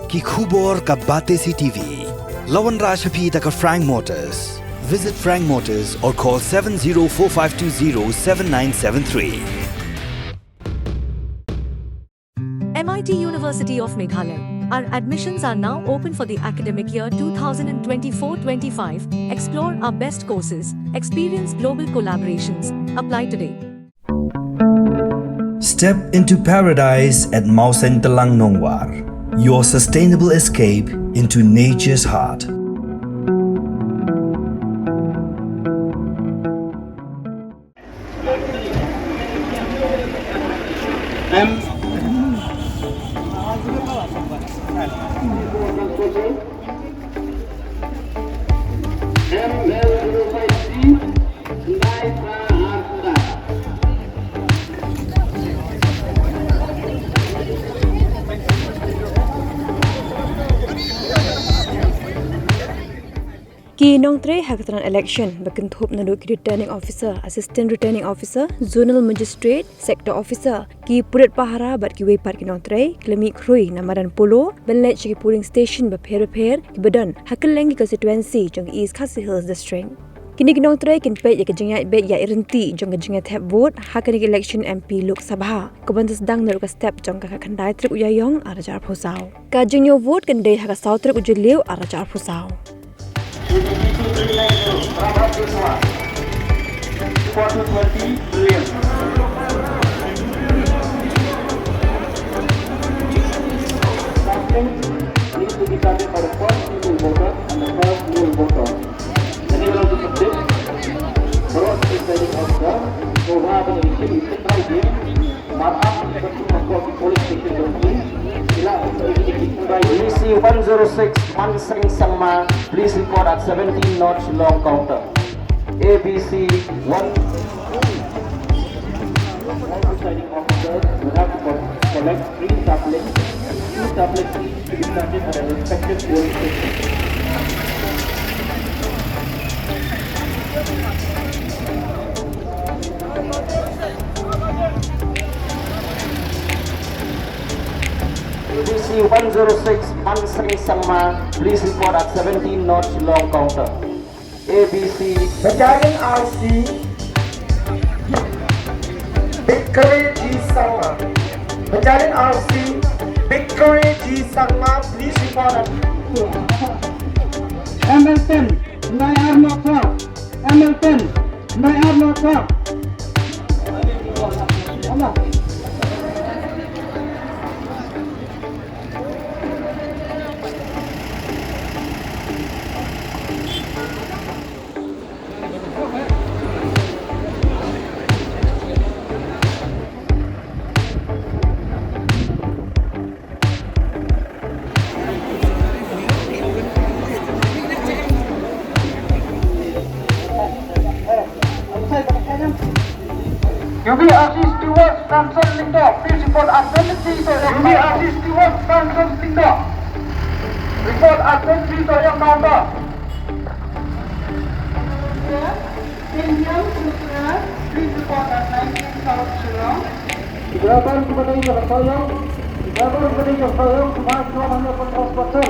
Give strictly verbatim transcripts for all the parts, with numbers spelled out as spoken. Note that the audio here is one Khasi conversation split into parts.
Ki khubor ka Batesi T V. La wanrah sha phi da ka Frank Motors. Visit Frank Motors or call seven zero four five two zero seven nine seven three. M I T University of Meghalaya. Our admissions are now open for the academic year two thousand twenty-four twenty-five. Explore our best courses, experience global collaborations. Apply today. Step into paradise at Mawsyntelang Nongwar, your sustainable escape into nature's heart. M L zero five C. Ki nongtrei ha ka tnat election ba kynthup naduh ki Returning Officer, Assistant Returning Officer, Zonal Magistrate, Sector Officer, ki pulit pahara bad kiwei pat ki nongtrei ki la mih khrui na madan Polo ban leit sha ki polling station bapher bapher kiba don ha kylleng ki constituency jong ka East Khasi Hills District. Kine ki nongtrei kin peit ïa ka jingïaid beit ïa i rynti jong ka jingïathep vote ha kane ka election M P Lok Sabha kaban da sdang naduh ka step jong ka khatkhyndai tarik u Ïaïong arhajar arphew saw. Ka jingñiew vote kan dei ha ka saw tarik u Jylliew arhajar arphew saw. A B C one zero six, Manseng Sangma, please report at seventeen North Shillong counter. A B C one. All presiding officers will have to co-, collect three saplings, two saplings each to be planted at a respective polling station. A B C one zero six, Manseng Sangma, please report at seventeen North Shillong counter. A B C. Battalion R C, Bikri G Sangma. Battalion R C, Bikri G Sangma, please report at M L ten, nine R not far. M L ten, nine R not far. U B R C Stewart Samson Lyngdoh, please report at twenty-three Sohiong. U B R C Stewart Samson Lyngdoh. Report at twenty-three Sohiong counter. William Putra, please report at nineteen South Shillong. Driver, driver, driver, driver, driver, driver.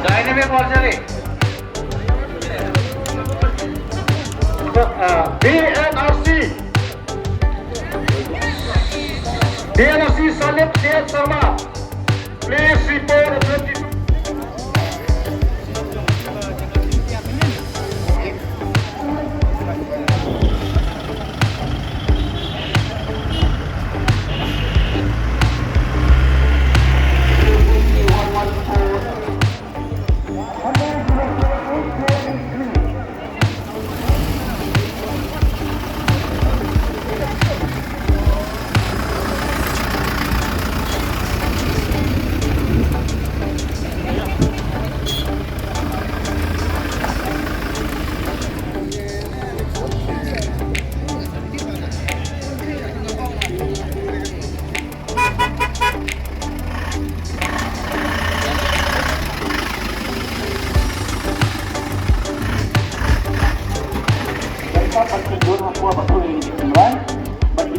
Dynamic archery. Uh, B N R C. B N R C Salib Syed Sharma. Please report at twenty-two.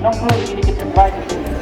Long kloi ïa kine ki tynrai ki tynrai.